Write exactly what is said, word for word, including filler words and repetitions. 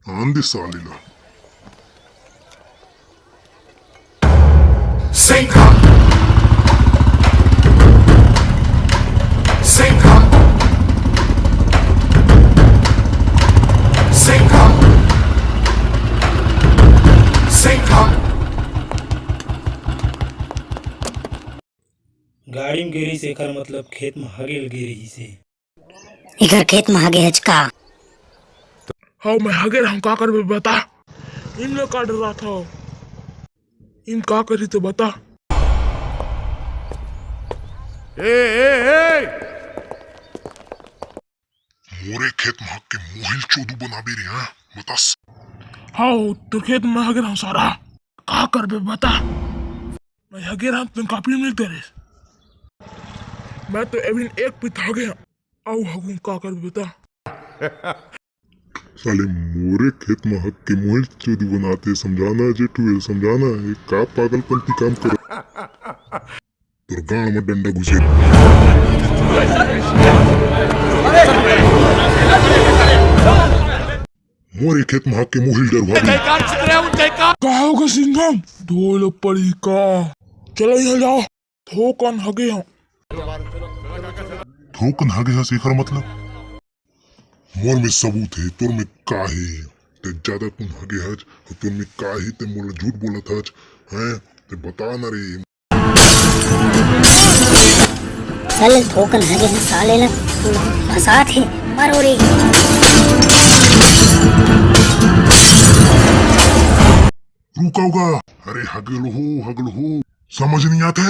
आन दे साले ला। गाड़ी म गे रहिस, एकर मतलब खेत म हगे ल गे रहिस हे। एकर खेत म हगे हच का? हव, मैं हगे रहूं, का करबे बता? इम ले का डरात हव? इम का करही तो बता? ए, ए, ए! मोरे खेत म हग के मोहिल चोदू बनाबे रे, हां? बतास। हव, तोर खेत म हगे रहूं सारा। का करबे बता? मैं हगे रहूं, तुम कापी मिलते रे। मैं तो एविन एक पित हगे हूं। अउ हगूं, का करबे बता? साले मोरे खेत म हग के मोहिल चोदू बनाते, समझाना जेठू हे, समझाना, ये का पागलपंती काम करो? तोर गांड म डंडा घुसे। मोरे खेत म हग के मोहिल डरुआ भी। का होगा सिंघम? धोए ल पड़ही का? चलो यहां जाओ। थोकन हगे हंव। थोकन हगे हस, एकर मतलब? मोर में सबूत हे, तोर में का हे? ते जादा कुन हगे हच, अउ तोर में का हे, ते मोला झूठ बोलत हच, हैं? ते बता ना रे। साले थोकन हगे हे, साले ला फंसात हे, मारो रे। रुका उका, अरे हगल हो, हगल हो, समझ नहीं आते?